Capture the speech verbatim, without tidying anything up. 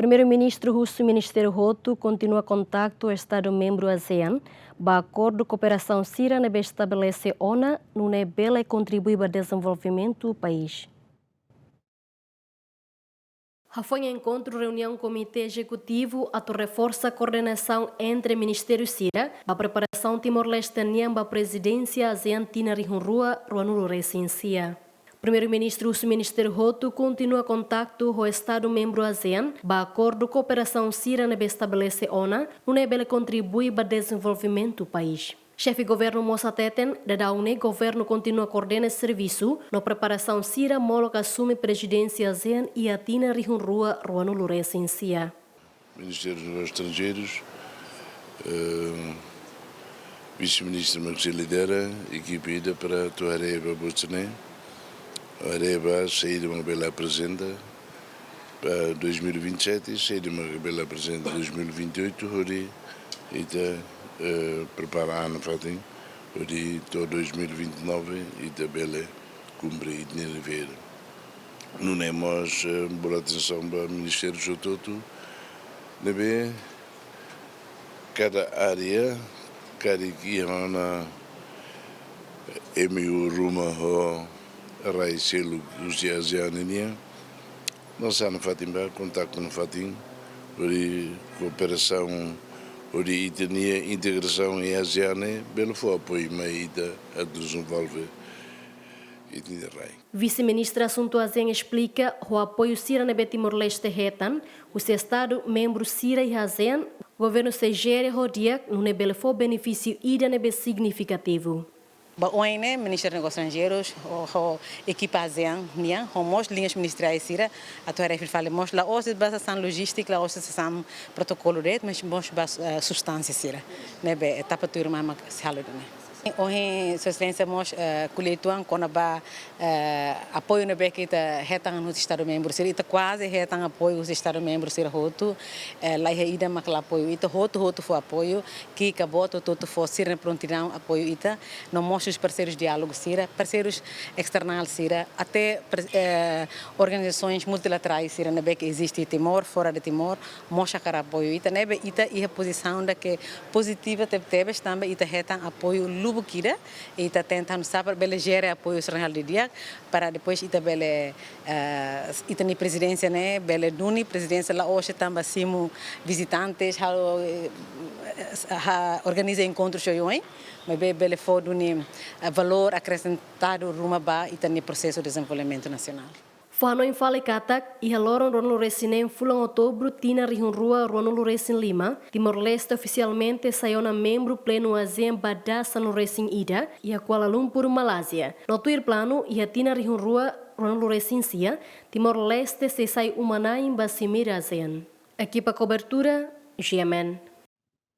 Primeiru-Ministru husu ministériu hotu kontinua kontaktu ho Estadu membru ASEAN ba akordu kooperasaun sira ne'ebé estabelese ona, nune'e bele kontribui ba dezenvolvimentu país. Hafoin enkontru reuniaun Komité Ezekutivu atu reforsa koordenasaun entre ministériu sira ba preparasaun Timor-Leste nian ba prezidénsia ASEAN tinan rihun rua ruanulu resin sia. Primeiru-Ministru husu ministériu hotu kontinua kontaktu ho Estadu membru ASEAN ba akordu kooperasaun sira ne'ebé estabelese ona, nune'e bele kontribui ba dezenvolvimentu país. Xefe Governu mós hateten, daudaun ne'e Governu kontinua koordena servisu no preparasaun sira molok asume prezidénsia ASEAN iha tinan rihun rua ruanulu resin sia. Ministériu dos Negósius Estranjeirus, eh, Vise-Ministru mak sei lidera ekipa ida para atu haree ba buat sira-ne'e, haree ba saida mak bele aprezenta ba dois mil e vinte e sete, saida mak bele aprezenta dois mil e vinte e oito, hodi ita, eh, prepara an nafatin, hodi to'o dois mil e vinte e nove ita bele kumpre ita-nia devér. Nune'e mós, eh, bolu atensaun ba ministériu hotu-hotu ne'ebé kada área, kada ki hana M O U ruma ho rai seluk husi ASEAN nian, no sa nafatin ba kontaktu nafatin, hodi kooperasaun, hodi ita-nia integrasaun iha ASEAN ne'e bele fó apoiu mai ita atu dezenvolve ita-nia rai. Vise-Ministra Asuntu ASEAN esplika, ho apoiu sira ne'ebé Timor-Leste hetan husi Estadu membru sira iha ASEAN, Governu sei jere ho di'ak, nune'e bele fó benefísiu ida ne'ebé signifikativu. Ba oin ne'e, Ministériu Negósius Estranjeirus, ho, ho ekipa ASEAN nian, ho mós liñas ministeriais sira, atu haree fila fali mós la'ós ba sasán lojístika, la'ós sasán protokolu de'it, mas mós ba, eh, substánsia sira ne'ebé etapa tuirmai mak sei halo ida-ne'e. Ohin, Sua Exelénsia mós, eh, ko'alia uitoan kona-ba, eh, apoiu ne'ebé ke ita hetan husi Estadu membru sira, ita kuaze hetan apoiu husi Estadu membru sira hotu, eh, la iha ida mak la apoiu ita, hotu-hotu fó apoiu, ki'ik ka boot hotu-hotu fó sira-nia prontidaun apoiu ita, no mós husi parseirus diálogu sira, parseirus esternál sira, até par-, eh, organizasoens multilaterais sira ne'ebé ke eziste iha Timor, fora de Timor, mós hakarak apoiu ita, ne'ebé ita iha pozisaun ida ke pozitiva tebetebes, tanba ita hetan apoiu lubuk ida, ita tenta hanu'usá para bele jere apoiu sira-ne'e didi'ak, para depois ita bele, eh, ita-nia prezidénsia ne'e bele duni prezidénsia la'ós tanba simu vizitantes, halo, eh, ha-, organiza enkontru oioin, maibé bele fó duni, eh, valór akresentadu ruma ba ita-nia prosesu dezenvolvimentu nasionál. Fó-hanoin fali katak, iha loron ruanulu resin neen fulan Outubru tinan rihun rua ruanulu resin lima, Timor-Leste ofisialmente sai ona membru plenu ASEAN ba dasanulu resin ida, iha Kuala Lumpur, Malázia. No tuir planu, iha tinan rihun rua ruanulu resin sia, Timor-Leste sei sai uma-na'in ba simeira ASEAN. Ekipa kobertura, G M N.